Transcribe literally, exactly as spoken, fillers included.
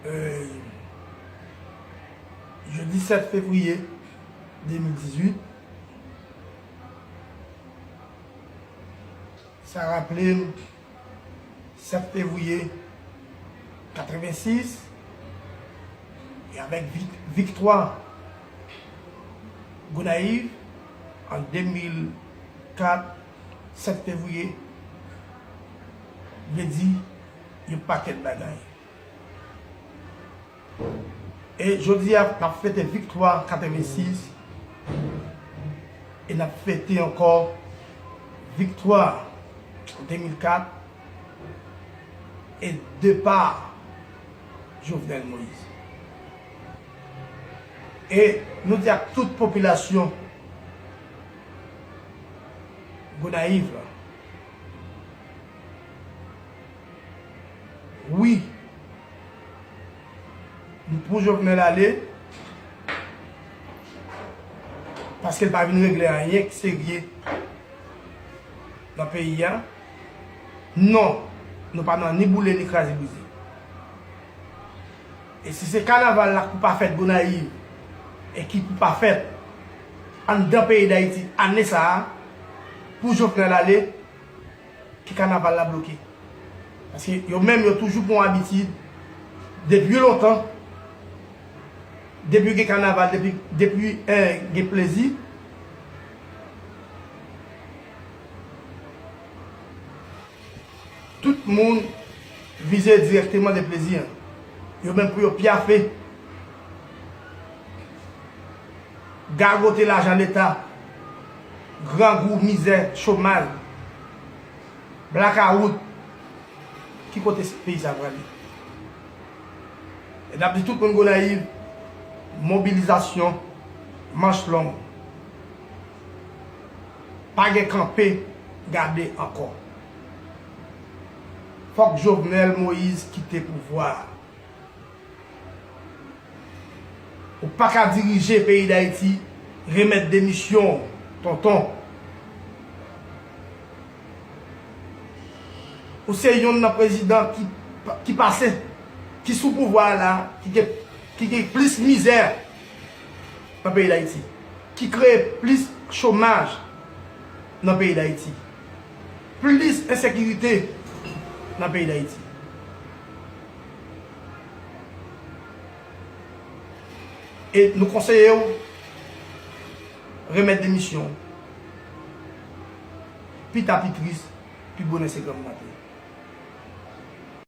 Euh, jodi sèt fevriye de mil dizuit, sa raple m sèt fevriye katrevensis, e avèk vik-, viktwa Gonayiv an de mil kat, sèt fevriye vle di yon pakèt bagay. E jodi a, n ap fete viktwa katrevensis e n ap fete ankò viktwa de mil kat e depa Jovenel Moïse. E nou di ak tout popilasyon Gonayiv la, wi, pou Jovenel ale, paske l pa vin regle anyen ki serye nan peyi a. Non, nou pa nan ni boule ni kraze brize. E si se kanaval la k pou pa fèt Gonayiv e ki pou pa fèt anndan peyi Dayiti ane sa a, pou Jovenel ale, ke kanaval la bloke. Paske yo menm, yo toujou pran abitid, depi lontan, depi gen kanaval, depi, depi, eh, gen plezi, tout moun vize dirèkteman de plezi an. Yo menm pou yo pyafe, gagote lajan Leta, grangou, mizè, chomaj, blakawout, ki kote peyi sa prale? E n ap di tout moun Gonayiv, mobilizasyon, manch long. Pa gen kanpe gade ankò. Fòk Jovenel Moïse kite pouvwa a. Ou pa ka dirije peyi Dayiti, remèt demisyon w, tonton. Ou se yonn nan prezidan ki, ki pase, ki sou pouvwa a la, ki gen, ki gen plis mizè nan peyi Dayiti, ki kreye plis chomaj nan peyi Dayiti, plis ensekirite nan peyi Dayiti. E nou konseye w remèt demisyon w. Pita pi tris, pi bonè se granm maten.